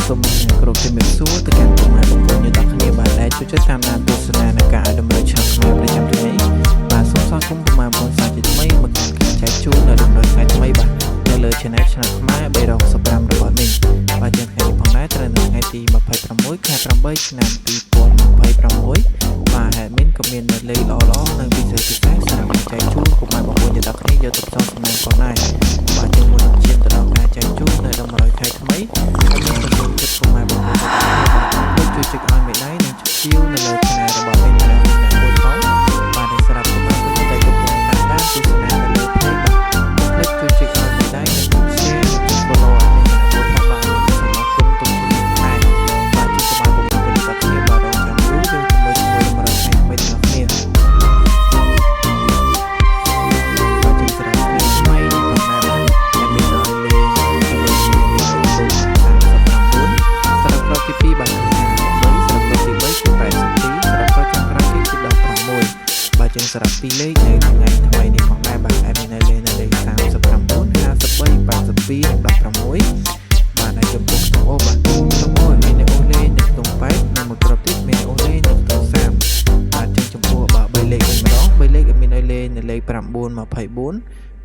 សូមគោរពជំរាបសួរទៅកាន់ពុកម៉ែបងប្អូនយើងទាំងគ្នាបាទដែលចូលចិត្តតាមដានទស្សនានៃការឲ្យតម្រូវឆ្នាំខ្មែរប្រចាំថ្ងៃបាទសូមស្វាគមន៍ពុកម៉ែបងប្អូនសាជាថ្មីមកកាន់ការចែកជូននៅតម្រូវថ្ងៃថ្មីបាទនៅលើ Channel ឆ្នាំខ្មែរ365របស់មីងបាទជាថ្ងៃនេះផងដែរត្រូវនៅថ្ងៃទី26ខែ8ឆ្នាំ2026បាទ admin ក៏មាននៅលេខល្អៗនិងពិសេសពិសេសសម្រាប់ចែកជូនពុកម៉ែបងប្អូនយើងទាំងគ្នាយកទៅផ្សងសំណាងផងដែរបាទជាមុននឹងឈានទៅដល់ការចែកជូននៅតម្រូវថ្ងៃថ្មី admin ក៏សូមជិតពុកម៉ែបងប្អូនទាំងគ្នាបាទជួយចុចឲ្យមេដៃនិងចុចជាវនៅលើ Channel របស់មីងម្នាក់មួយផងបាទហើយសម្រាប់ពុកម៉ែបងប្អូនដែលកំពុងតាមដានទស្សនានៅលើ page បាទកុំភ្លេចជួយចុចឲ្យមេដៃនិងចុច share និងចុច follow ឲ្យមីងម្នាក់មួយផងបាទមីងក៏សូមអរគុណទុកជាមុនដែរបាទជួបពុកម៉ែបងប្អូនទាំងគ្នាបាទរងចាំយូរយើងជាមួយជាមួយតម្រូវថ្ងៃថ្មីទាំងអស់គ្នាបាទជាសម្រាប់ថ្ងៃថ្មីនេះផងដែរបាទដែលមានឲ្យលេងលេងលេខអូ39សម្រាប់គ្រាប់ទី2បាទគឺ53សម្រាប់គ្រាប់ទី3គឺ82សម្រាប់គ្រាប់ចុងក្រោយគេគឺ16បាទជាងសម្រាប់ពីរលេខនៅថ្ងៃថ្មីនេះផងដែរបាទដែលមានឲ្យលេងនៅលេខ39 53 82និង16បាទហើយចំពោះខ្ទង់អូបាទខ្ទង់អូមានអូលេងនៅខ្ទង់8និងមួយគ្រាប់ទៀតមានអូលេងនៅខ្ទង់30បាទជាងចំពោះបាទ3លេខវិញម្ដង3លេខមានឲ្យលេងនៅលេខ9 24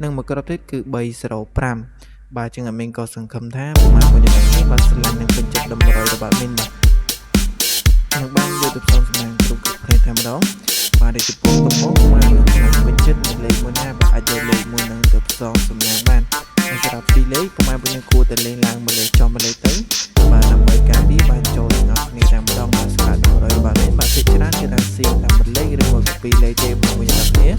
និងមួយគ្រាប់ទៀតគឺ305បាទជាង admin ក៏សង្ឃឹមថាពុកម៉ែបងប្អូនទាំងគ្នាបាទស្រឡាញ់និងពេញចិត្តតម្រុយរបស់ admin បាទនឹងបានយកទៅផ្សងសំណាងគ្រប់គ្រប់គ្នាតែម្ដងបាទដែលចំពោះទំហំពុកម៉ែបងប្អូនស្រឡាញ់ពេញចិត្តនៅលេខមួយណាបាទអាចយកលេខមួយនឹងទៅផ្សងសំណាងបានហើយសម្រាប់ពីរលេខពុកម៉ែបងប្អូនគួរតែលេងឡើងមួយលេខចំមួយលេខទៅបាទដើម្បីការពារបានចូលទាំងអស់គ្នាតែម្ដងបាទសម្រាប់តម្រុយរបស់ admin បាទភាគច្រើនគឺថាស៊ីតាមមួយលេខឬមួយពីរលេខទេបងប្អូនទាំងគ្នា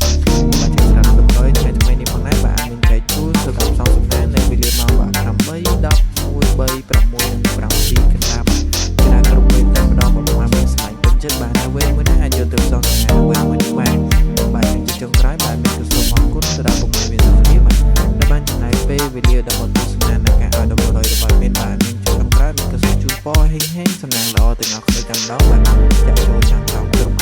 បាទជាសម្រាប់តម្រុយថ្ងៃថ្មីនេះផងដែរបាទមានចែកជូនសម្រាប់ផ្សងសំណាងនៅវេលាម៉ោងបាទ8 10 1 3 6និង7កន្លះបាទគឺថាគ្រប់ពេលតែម្ដងបងប្អូនមានស្លាញ់ពេញចិត្តបាទនៅវេមួយណាអាចយកទៅផ្សងសំណាងនៅវេមួយនេះបានបាទជាចុងក្រោយបាទមានក៏សូមអរគុណទៅដល់ពុកម៉ែមានទាំងគ្នាបាទដែលបានចំណាយពេលវេលាដល់មកទស្សនានៅការឲ្យតម្រុយរបស់មានបាទមានចុងក្រោយមានក៏សូមជូនពរហេងហេងសំណាងល្អទាំងអស់គ្នាតែម្ដងបាទចាក់ចូលចាំចង់គ្រប់